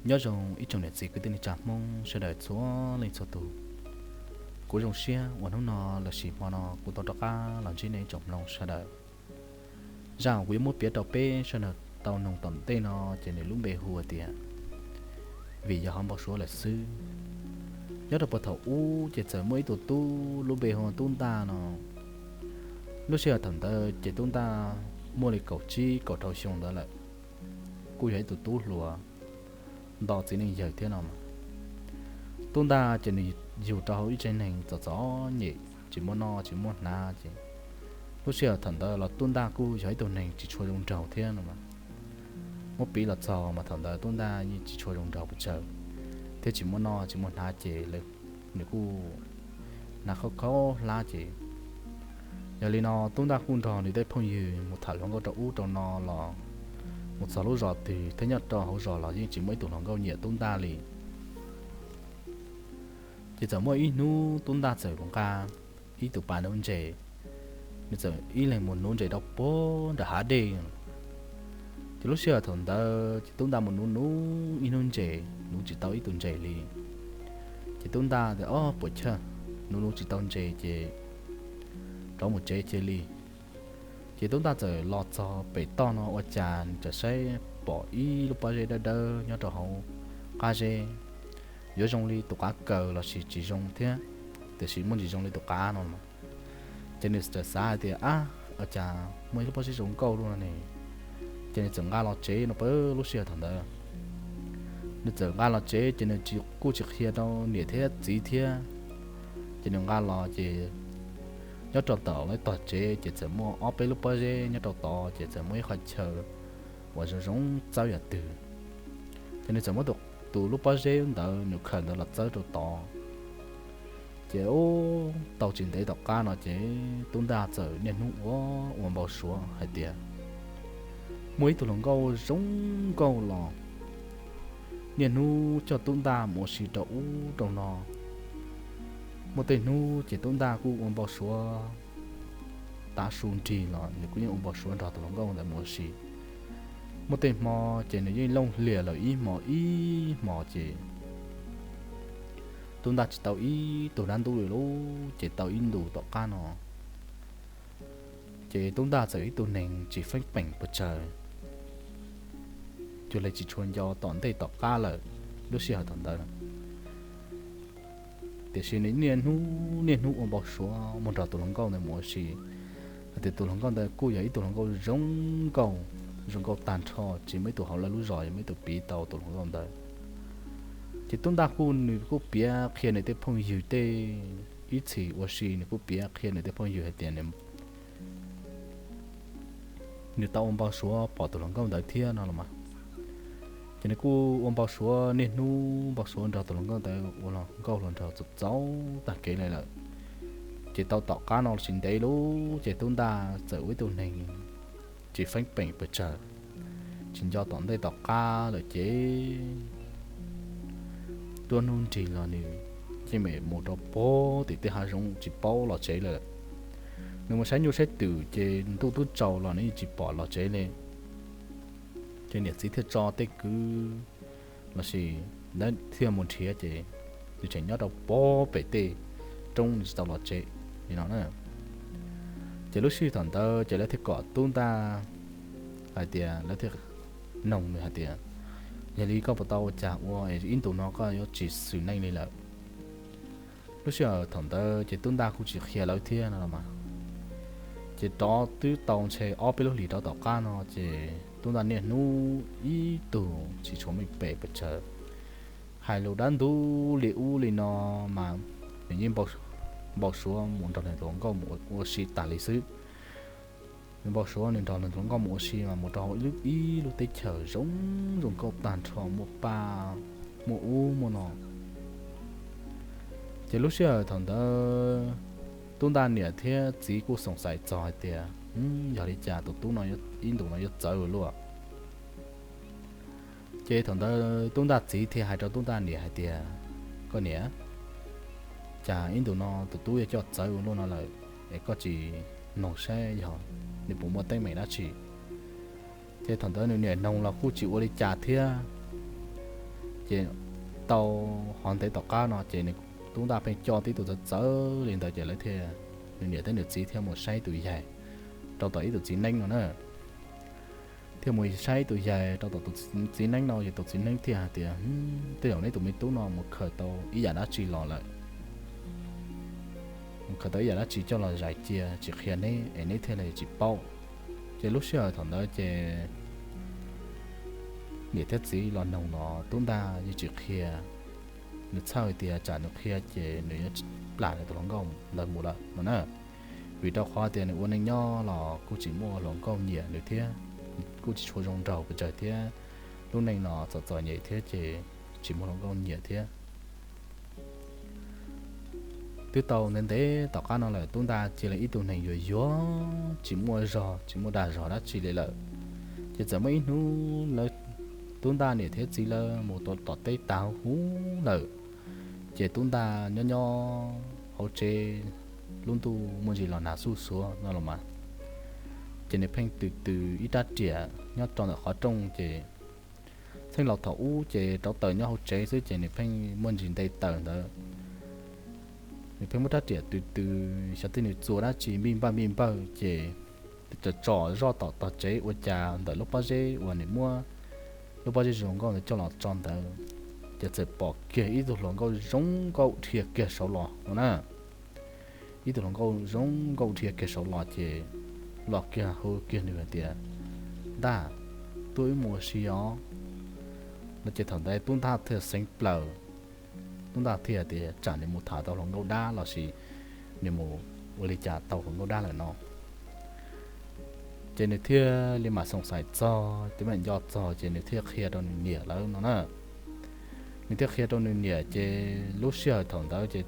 Nyob zoo ib tsoom niam txiv kwv tij neej tsa Hmoob sawv daws txhua leej txhua tus. Kuv zoo siab uas hnub no lossis hmo no kuv tau rov qab los ntsib nej ib tsoom mloog sawv daws. Zaj uas kuv yuav muab piav rau peb sawv daws tau noog tom ntej no ces nws lub npe hu tias Vim Yog Ho Npau Suav Lawm Xwb. Nyob rau puag thaum ub ces txawm muaj ib tug tub lub npe hu ua Tub Ntaj no. Lub sij hawm thaum ntawd ces Tub Ntaj muaj li kaum tsib kaum rau xyoo ntawd lawm, kuj yog ib tug tub hluas nto txiv neej yawg thiab no. Tub Ntaj ces nws yug rau hauv ib tsev neeg txom txom nyem, tsis muaj noj tsis muaj hnav ces lub sij hawm thaum ntawd los Tub Ntaj kuj yog ib tug neeg tsis tshua zoo nraug thiab no. Muab piv los txog mas thaum ntawd Tub Ntaj yeej tsis tshua zoo nraug pes tsawg thiab tsis muaj noj tsis muaj hnav ces nws kuj hnav khaub khaub hlab ces. Yog li no Tub Ntaj kuj nrog nws tej phooj ywg mus tham hluas nkauj rau ub rau no los mus txog lub zos twg thiab nyob rau hauv zos los yeej tsis muaj ib tug hluas nkauj nyiam Tub Ntaj li. Ces txawm muaj ib hnub Tub Ntaj txawm nqa ib tug pas nuv ntses, nws txawm ib leeg mus nuv ntses rau puag nram hav dej. Ces lub sij hawm thaum ntawd ces Tub Ntaj mus nuv nuv ib hnub ntses nuv tsis tau ib tug ntses li. Ces Tub Ntaj tias, Ob, puas chawj, nuv nuv tsis tau ntses ces rov mus tsev cia li. Ces Tub Ntaj txawm los txog pem toj no ua cas nws txawm saib pom ib lub pob zeb dawb dawb nyob rau hauv qab zeb, yuav zoo li tus qav kaws lossis tsis zoo thiab, tiam sis muaj ntsis zoo li tus qav no. Ces nws txawm xav hais tias, Ab, ua cas muaj ib lub pob zeb zoo nkauj luaj no ne? Ces nws txawm nqa los tsev no pab lub sij hawm thaum ntawd. Nws txawm nqa los tsev ces nws kuj tsis qhia rau niam thiab txiv thiab. Ces nws nqa los ces nyob rau tom lawv tog tsev ces txawm muaj ob peb lub pob zeb nyob rau tod ces txawm muaj ib qhov chaw uas zoo zoo txawb yam twg. Ces nws txawm muab tus lub pob zeb ntawd nws khaws ntawd los txawb rau tod. Ces ub, tau tsis ntev tom qab no ces Tub Ntaj txawm niaj hnub ua ua npau suav hais tias muaj ib tug hluas nkauj zoo nkauj los niaj hnub coj Tub Ntaj mus ua si rau ub rau no. Muaj tej hnub ces Tub Ntaj kuj ua npau suav tav su nrig los nws kuj yeej ua npau suav nrog tus hluas nkauj ntawd mus ua si. Muaj tej hmo ces nws yeej looj hlias lawm ib hmos ib hmos ces Tub Ntaj tsis tau ib tug dab ntub li lub ces tau ib ntus tom qab no ces Tub Ntaj txawm ib tug neeg tsis feeb peem pes tsawg, cuag li tsis tshua nco tom ntej tom qab lawm lub sij hawm thaum ntawd. Tiam sis nws niaj hnub niaj hnub ua npau suav mus nrog tus hluas nkauj ntawd mus ua si, hais tias tus hluas nkauj ntawd kuj yog ib tug hluas nkauj zoo nkauj, zoo nkauj tag nrho, tsis muaj ib tug hauv lawv lub zos yuav muaj ib tug piv tau tus hluas nkauj ntawd. Ces Tub Ntaj kuj nws kuj piav qhia nws tej phooj ywg tej, ib txhis ua si nws kuj piav qhia nws tej phooj ywg hais tias nws nws tau ua npau suav pom tus hluas nkauj ntawd thiab no los mas. Ces nws kuj ua npau suav niaj hnub npau suav nrog tus hluas nkauj ntawd ua hluas nkauj hluas nraug txaus txaus tag kev li lawm. Ces tau tom qab no los tsis ntev lub ces Tub Ntaj txawm ua ib tug neeg tsis feeb peem pes tsawg, tsis nco tom ntej tom qab lawm ces tuab hnub nrig los nws yeej meem mus rau puag tim tej hav zoov tsis paub los tsev lawm. Nws mus saib nyuj saib twm ces ntuj twb tsaus los nws yeej tsis pom los tsev li. Ces niam txiv thiaj tso tej kwv lossis thiaj mus nrhiav ces nws tseem nyob rau puag pem tej roob, nws tsis tau los tsev li no na. Ces lub sij hawm thaum ntawd ces lawv thiaj kom Tub Ntaj hais tias, lawv thiaj noog nws hais tias, yog li koj puas tau ua cas ua ib ntus no koj yuav tsis xwm neej li lawm? Lub sij hawm thaum ntawd ces Tub Ntaj kuj tsis qhia lawv thiab no los mas. Ces rov twb tau ntshe ob peb lub hlis rov tom qab no ces Tub Ntaj niaj hnub ib tug tsis tshua meej pem pes tsawg, hais lus dab ntub li ub li no mas nws yeej npau suav mus nrog nws tus hluas nkauj mus ua si tas li xwb. Nws npau suav nws nrog nws tus hluas nkauj mus ua si mas mus rau hauv ib lub, ib lub teb chaws zoo zoo nkauj tag nrho, muaj paj muaj ub muaj no. Ces lub sij hawm thaum ntawd Tub Ntaj niam thiab txiv kuj xoom xaiv txog hais tias, yog li cas tus tub no ib ntus no yuav txawv luaj. Ces thaum ntawd Tub Ntaj txiv thiaj hais rau Tub Ntaj niam hais tias, koj niam, cas ib ntus no tus tub yuav coj txawv ua luaj no lawm, es koj tsis noog saib yog nws puas muaj teeb meem dab tsi? Ces thaum ntawd nws niam noog los kuj tsis ua li cas thiab. Ces tau hov ntev tom qab no ces nws, tub Ntaj pheej coj tib tug txawv txawv li ntawd ces lawv thiaj, nws niam thiab nws txiv thiaj mus saib tus yaig rau tom ib tug txiv neeb no na. Thiaj mus saib tus yaig rau tom tus txiv neeb no ces tus txiv neeb thiaj hais tias, Tej zaum neb tus me tub no mus khaws tau ib yam dab tsi los lawm, mus khaws tau ib yam dab tsi coj los zais cia tsis qhia neb es neb thiaj li tsis paub. Ces lub sij hawm thaum ntawd ces niam thiab txiv los noog los tub Ntaj yeej tsis qhia. Nws txhawj tias tsam nws qhia ces nws yuav plam nws tus hluas nkauj ntawd mus lawm no na. Vim rau qhov tias nws ua neej nyob los kuj tsis muaj hluas nkauj nyiam nws thiab, kuj tsis tshua zoo nraug pes tsawg thiab, lub neej no txom txom nyem thiab ces tsis muaj hluas nkauj nyiam thiab. Twb tau ntev ntev tom qab no lawm, tub Ntaj cia li ib tug neeg yuag yuag tsis muaj zog tsis muaj dag zog dab tsi li lawm. Ces txawm muaj ib hnub lawv, tub Ntaj niam thiab txiv lawv mus tom teb tas huv lawm, ces tub Ntaj nyob nyob hauv tsev, lub ntuj muaj ntsis los nag xuj xuav no los mas, ces nws pheej tws tws ib rab riam nyob rau ntawm qhov rooj ces txheej laus thaum ub ces rauv taws nyob hauv tsev xwb ces nws pheej muaj ntsis nte taws ntawd. Nws pheej muab rab riam tws tws xyov tej nws txua dab tsi npij npawj npij npawj ces tsom tsom zoj tom tog tsev ua cas ntawm lub pob zeb uas nws muab lub pob zeb zoo nkauj ntawd coj los tso ntawd, ces txawm pom kiag ib tug hluas nkauj zoo nkauj dhia kiag saud los no na. Ib tug hluas nkauj zoo nkauj dhia kiag saud los ces los kiag hu kiag nws hais tias, Ntaj, tuaj wb mus ua si os no. Ces thaum ntawd tub Ntaj thiaj xeev plaws, tub Ntaj thiaj tias tsam nws mus tham tau hluas nkauj dab los sis nws mus ua li cas tau hluas nkauj dab lawm no. Ces nws thiaj li mam xoom xaim txog, twb mam nco txog ces nws thiaj qhia rau nws niam lawv no na. Nws thiaj qhia rau nws niam ces lub sij hawm thaum ntawd ces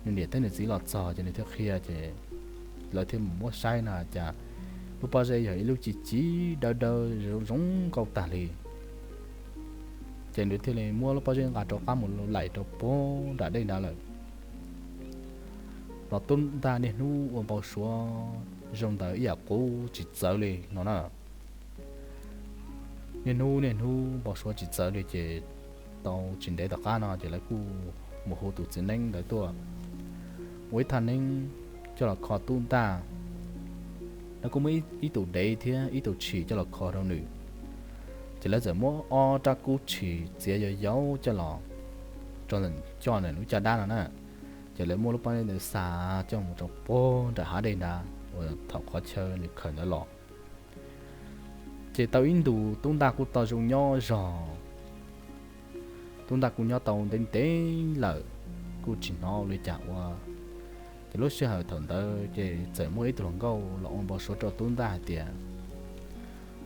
nws niam thiab nws txiv los txog ces nws thiaj qhia ces lawv thiaj mus muab saib no cas lub pob zeb yog ib lub ci ci dawb dawb zoo nkauj tag li. Ces nws thiaj li muab lub pob zeb nqa rov qab mus laim rau puag nram dej nrad lawm. Los tub Ntaj niaj hnub ua npau suav zoo ntawd ib yam qub tsis txawv li no na. Niaj hnub niaj hnub npau suav tsis txawv li ces tau tsis ntev tom qab no ces lawv kuj mus hu tus txiv neeb ntawd tuaj ua ib thaj neeb coj los kho tub Ntaj. Lawv kuj muab ib tus dev thiab ib tus tshis coj los kho rau nws. Ces lawv txawm muab ob rab kub tshis txiav yau yau coj los rau coj ntawm lub caj dab no na. Ces lawv muab lub pob zeb ntawd xa coj mus rau puag nram hav dej nrad uas thaum qhov chaw nws khaws ntawd los. Ces tau ib ntus tub Ntaj kuj tau zoo nyob zog. Tub Ntaj kuj nyob tau ntev ntev lawm, kuj tsis hnov li cas ua. Ces lub sij hawm thaum ntawd ces txawm muaj ib tug hluas nkauj los ua npau suav rau tub Ntaj hais tias,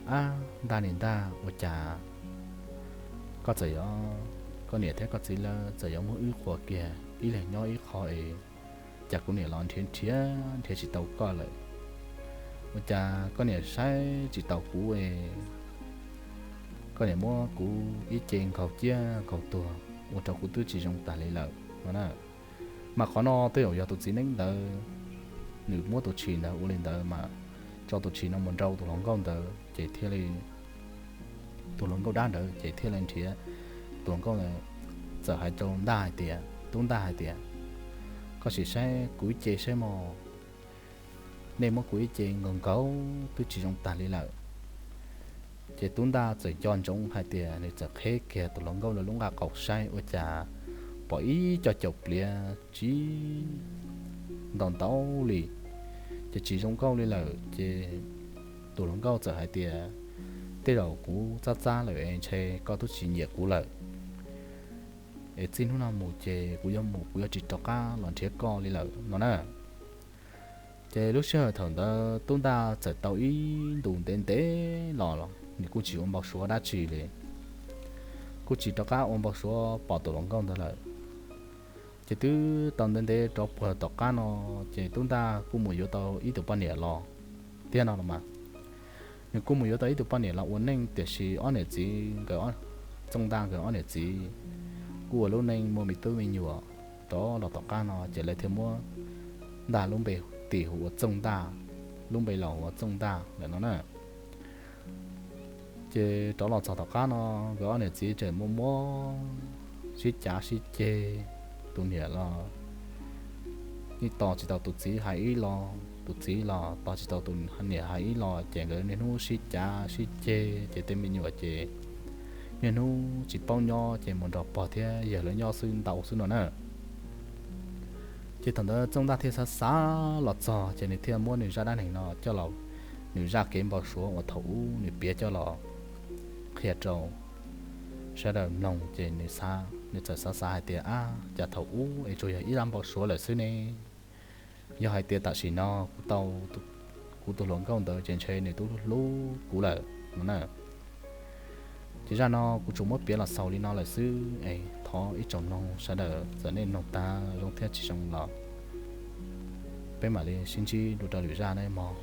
Ab Ntaj niam Ntaj, ua cas koj txawm yuav, koj niam thiab koj txiv lawv txawm yuav muab wb qhuas kiag ib leeg nyob ib qho es, cas kuv niam los nrhiav nrhiav nrhiav tsis tau koj lawm? Ua cas koj niam saib tsis taus kuv es koj niam muab kuv ib ce nkaug ciaj nkaug tuag ua rau kuv twb tsis zoo tas li lawm no na. Mas qhov no tej zaum yog tus txiv neeb ntawd nws muab tus tshis ntawd ua li ntawd mas tso tus tshis no mus nrau tus hluas nkauj ntawd ces thiaj li, tus hluas nkauj dab ntawd ces thiaj li nrhiav. Tus hluas nkauj ntawd txawm hais rau Ntaj hais tias, tub Ntaj hais tias, Koj sim saib kuv ib ce saib mog, nej muab kuv ib ce nkaug nkaug twb tsis zoo tas li lawm. Ces tub Ntaj txawm nco ntsoov hais tias nws txawm qheb kiag tus hluas nkauj lawv lub nqaj qaum saib ua cas pom ib co caum pliav tsib ntau ntau li, ces tsis zoo nkauj li lawm. Ces tus hluas nkauj txawm hais tias, Tej zaum kuv txab txab lawm es ntshe koj twb tsis nyiam kuv lawm, es txij hnub no mus ces kuv yuav mus, kuv yuav tsis rov qab los nrhiav koj li lawm no na. Ces lub sij hawm thaum ntawd tub Ntaj txawm tau ib ntus ntev ntev los nws kuj tsis ua npau suav dab tsi li, kuj tsis rov qab ua npau suav pom tus hluas nkauj ntawd lawm. Ces twb tau ntev ntev rov puag tom qab no, ces tub Ntaj kuj mus yuav tau ib tug poj niam los thiab no los mas. Nws kuj mus yuav tau ib tug poj niam los ua neej, tiam sis ob niam txiv nkawd, Txooj Ntaj nkawd ob niam txiv kuj ua lub neej muaj me tub me nyuam rov los tom qab no, ces lawv thiaj muab Ntaj lub npe tis hu ua Txooj Ntaj, lub npe laus hu ua Txooj Ntaj lawm no na. Ces rov los txog tom qab no, nkawd ob niam txiv tseem muaj muab sib cav sib ceg. Tus niam los yeej tos tsis tau tus txiv hais ib los, tus txiv los tos tsis tau tus niam hais ib los, ces nkawd niaj hnub sib cav sib ceg, ces tej me nyuam ces niaj hnub tsis paub nyob, ces mus nrog pog thiab yawg lawv nyob xwb ntau xwb no na. Ces thaum ntawd Txooj Ntaj thiaj xav xav los txog, ces nws thiaj muab nws zaj dab neeg no coj los, nws zaj kev npau suav uas thaum ub nws piav coj los qhia rau sawv daws mloog, ces nws txawm xav xav hais tias, Ab, cas thaum ub es tsuas yog ib zaj npau suav lawm xwb ne? Yog hais tias tam sim no kuv tau kuv tus hluas nkauj ntawd ces ntshe nws twb hlub kuv lawm no na. Ces zaj no kuv tsuas muab piav los xaus li no lawm xwb es thov ib tsoom mloog sawv daws txawm nej mloog tag zoo thiab tsis zoo los peb mam li sib ntsib dua rau lwm zaj nawb mog.